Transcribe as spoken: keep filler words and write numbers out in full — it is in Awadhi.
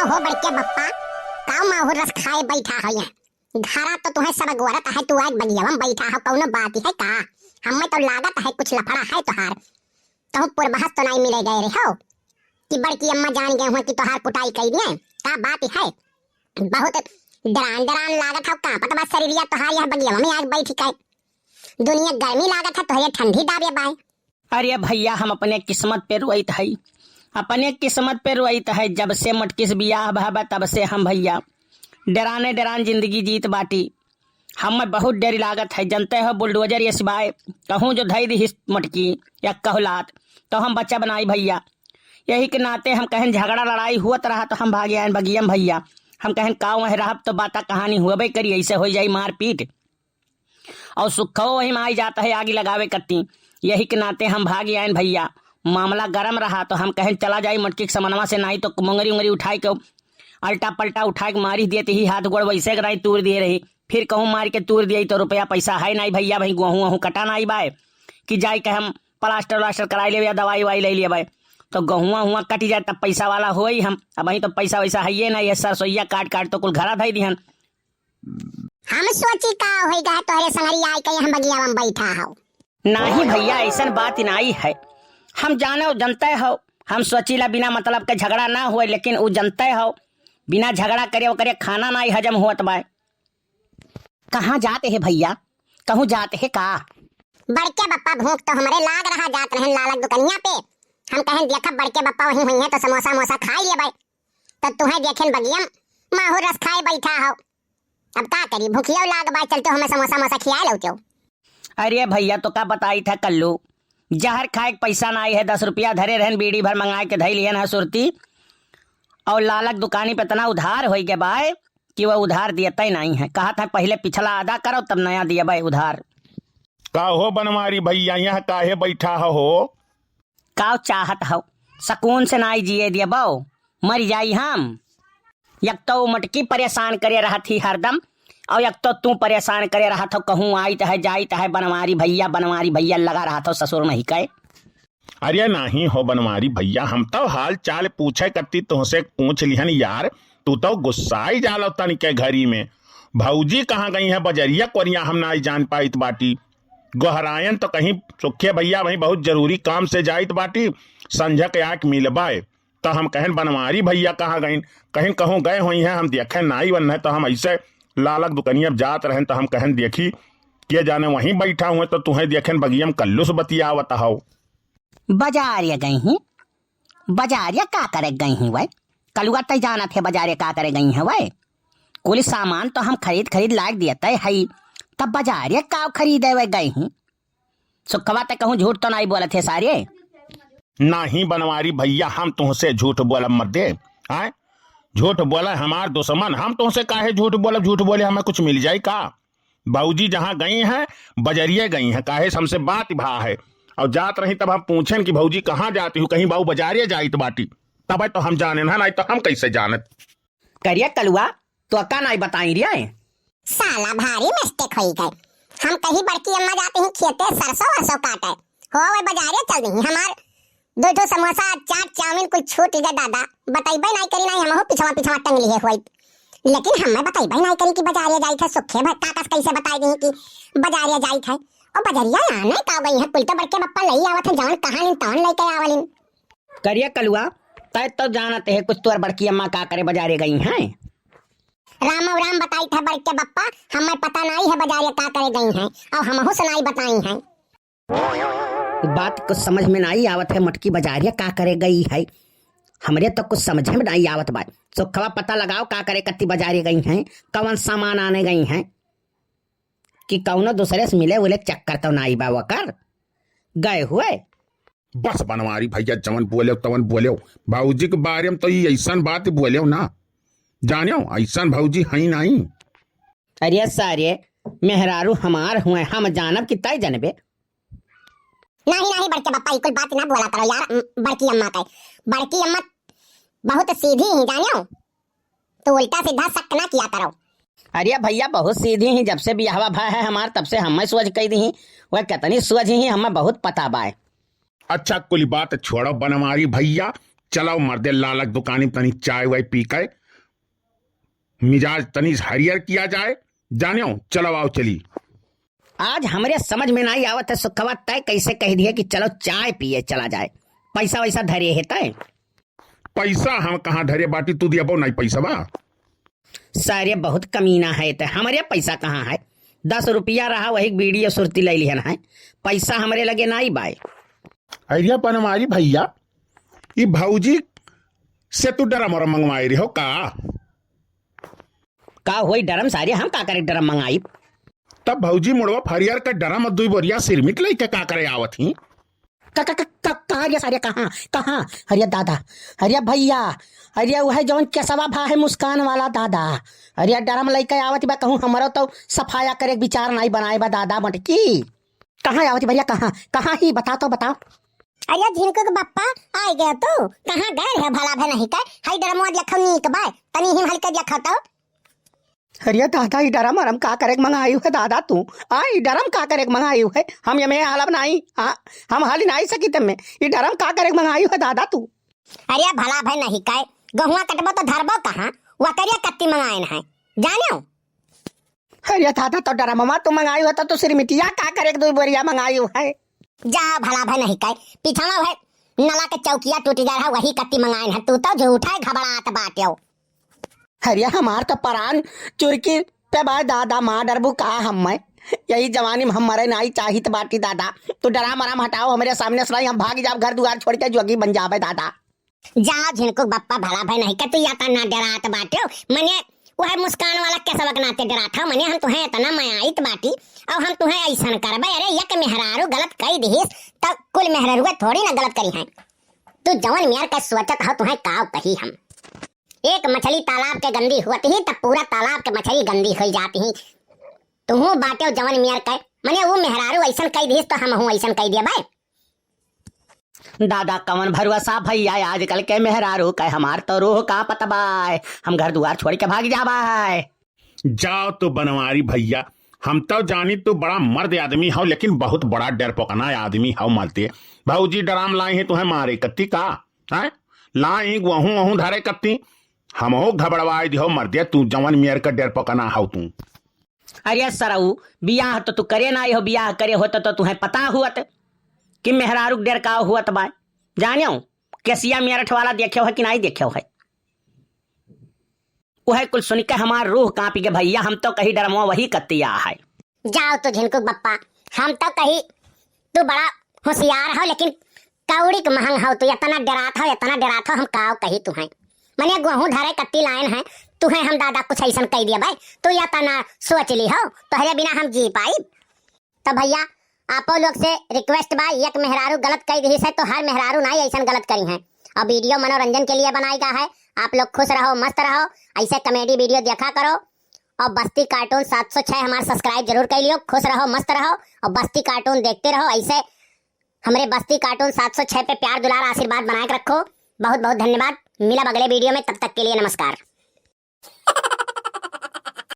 हो बड़के बप्पा, का माहुर रस खाए बैठा हो यहाँ? घरा तो तुहे सब गोरत है, तू आज बगियावा में बैठा हो, कौनो बात है का? हमें तो लागत है कुछ लफड़ा है तोहार। कहूँ पुरबहस तो नहीं मिले गए रहे हो कि बड़की अम्मा जान गए हुए कि तोहार कुटाई कई दिए? का बात है? बहुत डरान डरान लागत हो, कांपत बा शरीरिया तोहार यहाँ बगियावा में आग बैठ के। दुनिया गर्मी लागत है, तोहरे ठंडी दाबे बाय। अरे भइया, हम अपने किस्मत पे रोइत हई, अपने किस्मत पे रोइत हई। जब से मटकी से बियाह भवा, तब से हम भइया डेराने डेरान जिंदगी जीत बाटी। हमें बहुत डर लागत है, जनते हो, बुलडोजर ये सिवाय कहूँ जो धई दिहिस मटकी या कहलात, तो हम बचब नाई भइया। यही के नाते हम कहेन झगड़ा लड़ाई हुअत रहा तो हम भागे आएन बगियम भइया। हम कहेन का वह रहब तो बाता कहानी हुअबे करी, ऐसे हो जाई मारपीट। और सुखो वही में आई जात है आगी लगावे कत्ती। यही के नाते हम भाग आएन भइया। मामला गरम रहा तो हम कहेन चला जाई मटकी के समनवा से, नाई तो मुंगरी उंगरी उठाए के, अल्टा पल्टा उठाए के मारी देते ही हाथ गोड़ वैसे के नाई तूर दिए रही। फिर कहूँ मार के तूर दिए तो रुपया पैसा है नाई भइया, भाई गोहूँ वहूँ कटा नाई बाय कि जाई के हम प्लास्टर व्लास्टर कराई लेबे या दवाई वाई ले लेबे। तो गहुआ हुआ कटी जाए तब पैसा वाला होई हम। अब वहीं तो पैसा वैसा है ये ना, ये सरसोईया काट काट तो कुल घरा धई दिहन। हम सोची का होई गा तोहरे संगरी आए के हम बगियावा में बैठा हो। नाही भइया, ऐसन बात नाई है। हम जाने जनते हो, हम सोचीला बिना मतलब के झगड़ा ना होए, लेकिन उ जनते हो, बिना झगड़ा करे ओकरे खाना नाई हजम होत बाय। कहाँ जात है भइया, कहूँ जात है का? बड़के बप्पा भूख तो हमरे लाग रहा, जात रहन लालक दुकनिया पे। हम कहेन देखब बड़के बप्पा वहीं हुई है तो समोसा मोसा खाई लेबे। तो तुहे देखेन बगियम माहुर रस खाए बैठा हो। अब का करी, भूखियो लाग बाय, चलते हमें समोसा मोसा खियाए लौटे। अरे भइया, तो का बताई था कल्लू, जहर खाए के पैसा नाई है, दस रुपया धरे रहन, बीड़ी भर मंगाए के धई लिहन है सुरती। और लालक दुकानी पे इतना उधार होई के बाय कि वह उधार दियते नाई है। कहा था पहले पिछला अदा करो तब नया दियबे उधार। का हो बनवारी भइया, यहाँ काहे बैठा हो? काव चाहत हो, सकून से नाई जिए दियबो, मर जाई हम। एक तो उ मटकी परेशान करे रहत ही हरदम, और एक तो तू परेशान करे रहत हो, कहूँ आइत है जाइत है बनवारी भइया, बनवारी भइया लगा रहत हो ससुर नहीं कहे। अरे नाही हो बनवारी भइया, हम तो हाल चाल पूछे करती तुहसे पूछ लिहन यार, तू तो गुस्साई जालो तनिके घरी में। भौजी कहाँ गई है बजरिया कोरिया हम नाई जान पाइत बाटी। गोहरायन तो कहीं सुखे भइया वहीं बहुत जरूरी काम से जाइत बाटी, संझा के आके मिलबाए। तो हम कहेन बनवारी भइया कहाँ गइन, कहीं कहूँ गए होई हैं, हम देखे नाई वन है। तो हम ऐसे लालक दुकनिया जात रहेन तो हम कहेन देखी के जाने वहीं बैठा हुए तो तुहें देखेन बगियम कल्लू से बतियावत हो। बजारिया गई ही, बजारिया का करे गई ही वै? कलुआ तै जानत है बजारिया का करे गई है वै? कुल सामान तो हम खरीद खरीद लाग दिया तय हई, तब बजारिया का खरीदे वै गई ही? सुखवा तै कहूँ झूठ तो नाई बोलत है सारे? नाही बनवारी भइया, हम तुहसे झूठ बोलब मत दे। आय, झूठ बोले हमार दुश्मन, हम तुहसे काहे झूठ बोलब? झूठ बोले हमें कुछ मिल जाई का? भौजी जहाँ गई हैं, बजरिए गई हैं, काहे से हमसे बात भा है। और जात रही तब हम पूछेन कि भौजी कहाँ जाती हूँ, कहीं बाऊ बजारे जाइत बाटी, तब तो हम जानेन है, नाई तो हम कैसे जानत। करिया कलुआ, तो का नाई बताई रे? साला भारी मिस्टेक होई गए। हम कही बड़की अम्मा जाती ही खेते सरसों वरसों काटे, हो वै बजारे चल दी हमार दो ठो समोसा, चाट, चाउमीन कुल छूट गए दादा। बतैबे नाई करी, नाई हमहू पिछवा पिछवा टंग लिए होई। लेकिन हमें बतैबे नाई करी कि बजारे जाई थे सुखे भर काकस कैसे बताई दी कि बजारे जाई थे। ओ बजरिया आने का गई है, कुल तो बड़के बप्पा लई आवत है, जवन कहानी तवन लेके आवलिन। करिया कलुआ, तै तो जानत है कुछ तोर बड़की अम्मा का करे बजारे गई हैं। रामो राम बताई थे बड़के बप्पा, हमें पता नाई है बजारे का करे गई हैं, और हमहू से नाई बताई हैं। बात कुछ समझ में नाई आवत है, मटकी बजारिया का करे गई है, हमरे तो कुछ समझ में नाई आवत बा। सुखवा पता लगाओ का करे कत्ती बजारे गई हैं, कवन सामान आने गई हैं, कि कौनो दूसरे से मिले उले चक्कर तो नाई बा वकर गए हुए। बस बनवारी भैया, जवन बोलेव तवन बोलेव। बाबूजी के बारे में तो ई ऐसन बात बोलेव ना, जानेव ऐसन भौजी हई नाई। अरे सारे, मेहरारू हमार हुए, हम जानब कि तय जनबे। नाही, नाही, बड़के बप्पा, ई कुल बात ना बोला करो यार, म, बड़की अम्मा के। बड़की अम्मा बहुत सीधी ही, जानेव। तू उल्टा सीधा शक ना किया करो। अरे भैया, बहुत सीधी ही, जब से बियाहवा भा है हमार, तब से हमें सोच कही दी ही। वह कितनी सोच ही, हमें बहुत पता बाय। अच्छा, कुल बात छोड़ो बनवारी भैया, चलो मर्दे, लालक दुकानी तनी चाय वाय पी के मिजाज तनी हरियर किया जाए। जानेउ, चलो आओ चली। आज हमरे समझ में नाहीं आवत है सुखवा, तय कैसे कहि दिहे कि चलो चाय पिए चला जाए। पैसा वैसा धरे है तय? पैसा हम कहाँ धरे बाटी, तू दियबो नाहीं पैसा बा। सारे बहुत कमीना है तय, हमरे पैसा कहाँ है? दस रुपया रहा, वही बीड़ी और सुरती लइ लिहन है, पैसा हमरे लगे नाहीं बाय। अरे बनवारी भइया, ई भौजी से तू ड्रम और मंगवाए रहो का? का होई ड्रम सारे, हम का करे ड्रम मंगाई? तब भौजी मुड़वा फरियर के ड्रम दुई बोरिया सिरमिट लइके का करे आवत ही? क-, क-, क-, क-, कहाँ रे सारे, कहाँ, कहाँ? अरे दादा, अरे भइया, अरे उहै जौन केसवा भा है मुस्कान वाला दादा, अरे ड्रम लइके आवत बा, कहूँ हमरो तउ सफाया करे के विचार नाहीं बनाए बा दादा मटकी। कहाँ आवत भइया, कहाँ, कहाँ ही? बताओ तो, बताओ। अरे झिनकू के बप्पा, आइ गए तू? कहाँ गए रहे भला भे नहीं के? हई ड्रमवा देखो नीक बा, तनी हिम हल्के देखो तो। अरे दादा, ई ड्रम अरम का करे के मंगायू है दादा तू? आ, ई ड्रम का करे के मंगायू है? हम एमे हालब नाहीं, आ, हम हाली नाहीं सकित एमे। ई ड्रम का करे के मंगायू है दादा तू? अरे भला भे नहीं के, गहुआ कटबो तो धरबो कहाँ? वकरिया कत्ती मंगायन है, जानेउ? अरे दादा, तो ड्रमवा तू मंगायू है, तो तू सिरमिटिया का करे के दुई बोरिया मंगायू है? जा भला भे नहीं के, पिछवा है नला के चौकिया टूट गया है, वही कत्ती मंगायन है। तू तो झूठा ही घबरात बाटेउ। अरे हमार तो परान चुरकी पे बा दादा, मार डरबू का हम्मे? यही जवानी में हम मरे नाहीं चाहित बाटी दादा। तू ड्रम अरम हटाओ हमरे सामने से, हम भाग जाब घर दुआर छोड़ के, जोगी बन जाबे दादा। जा झिनकू बप्पा, भला भे नहीं के तू या तना डरात बाटेउ। मने उहै मुस्कान वाला केसवा के नाते डरात हौ, मने हम तुहैं इतना मयाइत बाटी, अब हम तुहैं अइसन करबे। अरे एक मेहरारू गलत कइ दिहिस, त कुल मेहरारुए थोड़ी ना गलत करिहैं। तू जवन मेर के सोचत हौ, तुहैं काव कही हम। एक मछली तालाब के गंदी होत ही, तब पूरा तालाब के मछली गंदी होइ जात ही। तुहूँ बाटेउ जवन मेर के, मने ऊ मेहरारू अइसन कइ दिहिस, तो हमहूँ अइसन कइ देबे। दादा, कवन भरोसा भइया, आजकल के मेहरारू के, हमार तो रूह कांपत बाय, हम घर दुआर छोड़ के भाग जाबाय। जाओ तो बनवारी भइया, हम तो जानी तू बड़ा मर्द आदमी हौ, लेकिन बहुत बड़ा डरपोकना आदमी हौ। मरते भौजी डराम लाए हैं तुहैं मारे कत्ती का, हैं? लाए हैं वहूँ वहूँ धरे कत्ती, हमहू घबड़वाए दिहो मरते, तू जवन मेर का डरपोकना हौ तू। अरे सरऊ, बियाह तो तू करे नाई हो, बियाह करे होत तो तुहैं पता हुअत कि मेहरारू के डेर का हुअत बा। जानेउ, केसिया मेरठ वाला देखेउ है कि नाई देखेउ है? उहै कुल सुनिके हमार रूह कांपि गे भइया, हम तो कही डरमवा वही कत्तिया है। जाओ तो झिनकू बप्पा, हम तो कही तू बड़ा होशियार हौ, लेकिन कौड़ी के महंग हौ तू, इतना डरात हौ, इतना डरात हौ, हम काव कही तुहैं। मने गोहूँ धरे कत्ती लायन है, तुहैं हम दादा कुछ अइसन कइ देबे, तू इतना सोच लिहो, तोहरे बिना हम जी पाइब? तो भइया, आपो लोग से request बा, एक मेहरारू गलत कइ दिहिस है, तो हर मेहरारू नाई अइसन गलत करिहैं। और video मनोरंजन के लिए बनाई गा है। आप लोग खुश रहो, मस्त रहो, अइसे comedy video देखा करो। और बस्ती cartoon सात सौ छह हमार subscribe जरूर कइ लियो। खुश रहो, मस्त रहो और बस्ती cartoon देखते रहो। अइसे हमरे बस्ती cartoon सात सौ छह पे प्यार, दुलार, आशीर्वाद बनाए के रखो। बहुत बहुत धन्यवाद। मिलब अगले video में, तब तक के लिए नमस्कार।